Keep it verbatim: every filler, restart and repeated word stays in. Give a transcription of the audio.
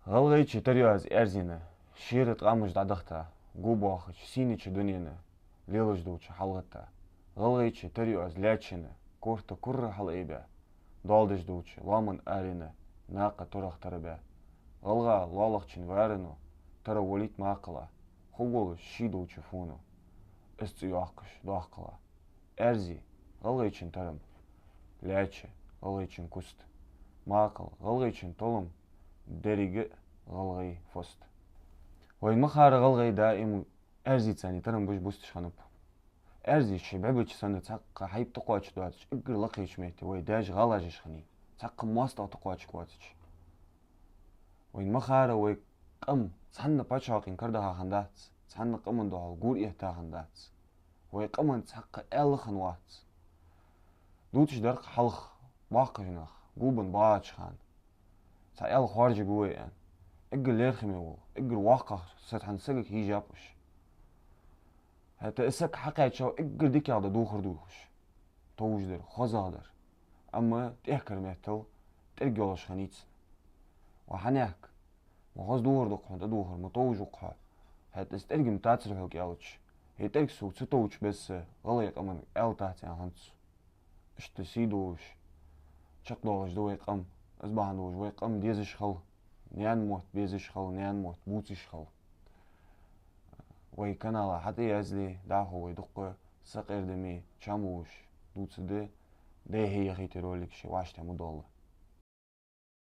ГӀалгӀайчен тара ю аз аьрзина, шера ткъамаш дӀадахийта, го боахача сийнача дунена, лелаш долча хьалгӀатта. ГӀалгӀайчен тара ю аз лаьчина, корта курра хьалъайбаь, доал деш долча лоаман арена, накха турах тара баь. ГӀалгӀа лоалахчун варано, тара волийт макхала, хургволаш ший долча фоно, из цӀи йоаккхаш доаккхала. Аьрзи — гӀалгӀайчен тара-м, лаьча — гӀалгӀайчен куст, макхал — гӀалгӀайчен толам, деррига — гӀалгӀай фост. Вайна ма харра, гӀалгӀай даим аьрзийца тара беш бусташ хиннаб. Аьрзи ше бӀаргбайча санна цхьаккха хьайба тӀакхоачаш доацаш, эггара лакхача метте вай даьша гӀалаш еш хиннай, цхьаккха моастагӀа тӀакхоачаш воацача. Вайна ма харра, вай къам цхьанна паччахьалкхен кара даха хиннадац, цхьанна къаман духьал гур этта хиннадац. Вай къаман цхьаккха аьла хиннавац. Дувцаш дар-кх хьалха боккхий нах, гулбенна багӀача хана. Цхьа аьла хоржаргва вай аьнна. Эггара лерхӀаме вола, эггара воккхагӀа са цхьан сагага хьежаб уж. ХӀаьта из саг хьакхаьчав эггара дикагӀа да дувхар дувхаш. Товш дар, хозагӀа дар. Амма тӀехкара меттел тӀерг йолаш хиннай цун. Ва хьанехк, ма хоза дувхар да-кх хьона тӀадувхар, ма товш ва-кх хьо. ХӀаьта из тӀерг-м тацар хьога аьлча, хӀаьта тӀерг сога ца товча бесса гӀалгӀай къаман аьла тац аьнна хиннад цо. Иштта сий долаш чакхдоалаш да вай къам. Из бахьан долаш вай къам дезаш хила, наьна мотт безаш хила, наьна мотт бувцаш хила. Вай канала хьатӀаязле, дӀахо вай дукха сакъердаме, чам болаш дувцаргда, дӀахо яхийта роликаш вӀаштӀехьа ма доалла.